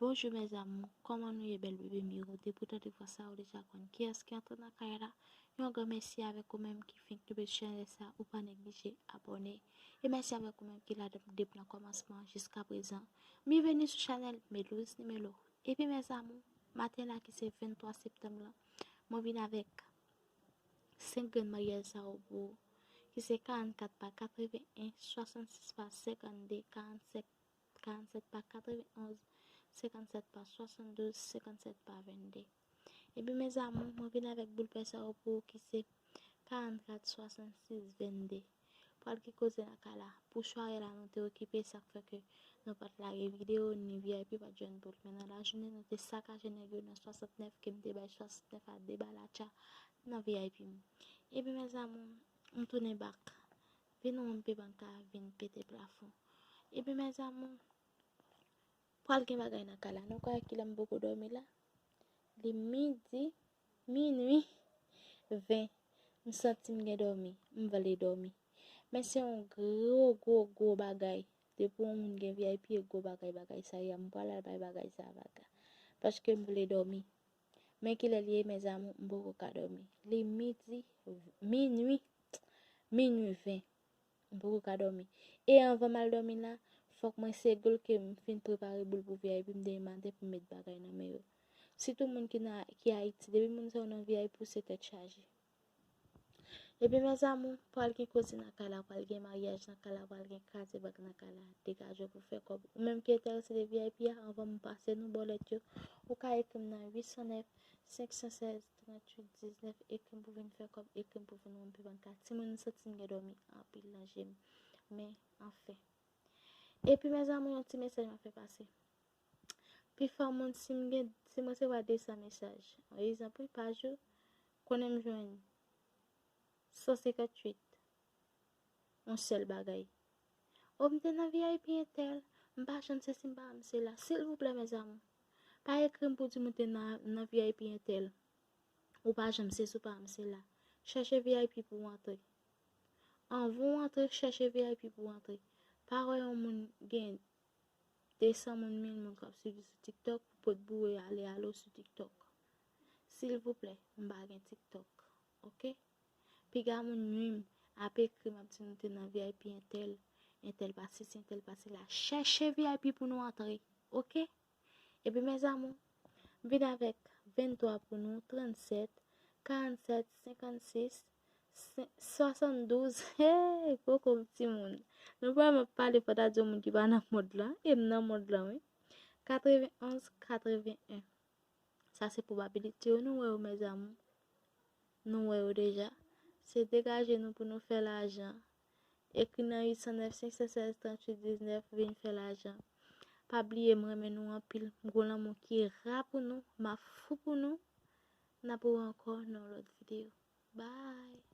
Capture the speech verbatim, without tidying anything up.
Bonjou mes amours, kòman nou ye bèl bebe m yo? Depi w tande vwa sa, ou deja konn kiyès ki antre nan kay la. Yon gran mèsi avèk ou menm ki fenk tonbe sou chanèl sa, ou pa neglije abòne. E mèsi avèk ou menm ki la depi nan kòmansman jiska prezan. Byenveni sou chanèl Melouz Nimelo. Epi mes amours, maten la ki se venntwa septanm lan, mwen vin avèk senk grenn maryaj sa yo pou ou, ki se karannkat pa katreven en, swasannsis pa senkannde, karannsèt, karannsèt pa katreven onz, senkannsèt pa swasanndouz, senkannsèt pa vennde. Epi mes amours, mwen vin avèk boul pè sa yo pou ou ki se karannkat swasannsis vennde. Pral gen koze nan kay la. Pou sware la nou te okipe, sa k fè ke nou pa t lage videyo, ni V I P pa t jwenn boul. Men nan lajounen nou te sakaje nèg yo nan swasantnèf, ke m te bay swasantnèf a de balatcha nan V I P m. Epi mes amours, m tounen bak. Vin wonpe bank la, vin pete plafon. Epi mes amours, pral gen bagay nan kay la. Nou kwè kilè m poko dòmi la? Li midi, minui ven. M santi m gen dòmi. M vle dòmi. Men se yon gwo, gwo, gwo bagay. Depi yon moun gen V I P, e gwo bagay, bagay sa ye. M pral al bay bagay sa a vaga. Paske m vle dòmi. Men kilè l ye, mes amours, m poko ka dòmi. Li midi, minui, minui ven. M poko ka dòmi. E anvan m al dòmi la, fòk mwen segil ke m fin prepare boul pou V I P m demen maten pou m met bagay nan men yo. Sitou moun ki nan, ki Ayiti, depi moun sa yo nan V I P ou se tèt chaje. Epi mes amours, pral gen koze nan kay la, pral gen maryaj nan kay la, pral gen kraze bank nan kay la. Degaje w pou fè kòb. Ou menm ki enterese de V I P a, anvan m pase nou bòlèt yo, ou ka ekri m nan uit san nèf, senk san sèz, tranntuit diznèf, ekri m pou vin fè kòb, ekri m pou vin wonpe bank la. Timoun, m santi m gen dòmi anpil nan je m. Men, anfen. Epi mes amours, yon ti mesaj m ap fè pase. Pifò moun, si m gen, si m resevwa de san mesaj, yon egzanp, wi, pa jou, konnen m jwenn san senkantuit yon sèl bagay. O, m te nan V I P entèl, m pa janm sesi, m pa janm sela. Silvouplè mes amours, pa ekri m pou di m ou te nan, nan V I P entèl. Ou pa janm sesi, ou pa janm sela. Chèche V I P pou w antre. Anvan w antre, chèche V I P pou w antre. Pa wè yon moun gen de san moun, mil moun k ap swiv li sou TikTok pou pot boure ale ale w sou TikTok. Silvouplè, m pa gen TikTok, oke? Piga moun nwi m, ap ekri m, ap di nou te nan V I P entèl, entèl pa sesi, entèl pa sela. Chèche V I P pou nou antre, oke? Epi mes amours, m vin avèk venntwa pou nou, trannsèt, karannsèt, senkannsis, se-, swasanndouz, hey, poko m timoun. Nou pa m ap pale fò ta di yon moun ki pa nan mond lan, e m nan mond lan, wi. Katreven onz, katreven en. Sa se pwobabilite yo, nou wè yo, mes amours. Nou wè yo deja. Se degaje nou pou nou fè lajan. Ekri nan uit san nèf, senk san sèz, tranntuit diznèf, vin fè lajan. Pa bliye, m renmen nou anpil. M gon lanmou ki ra pou nou. M ap fou pou nou. N ap wè ankò nan yon lòt videyo. Bye!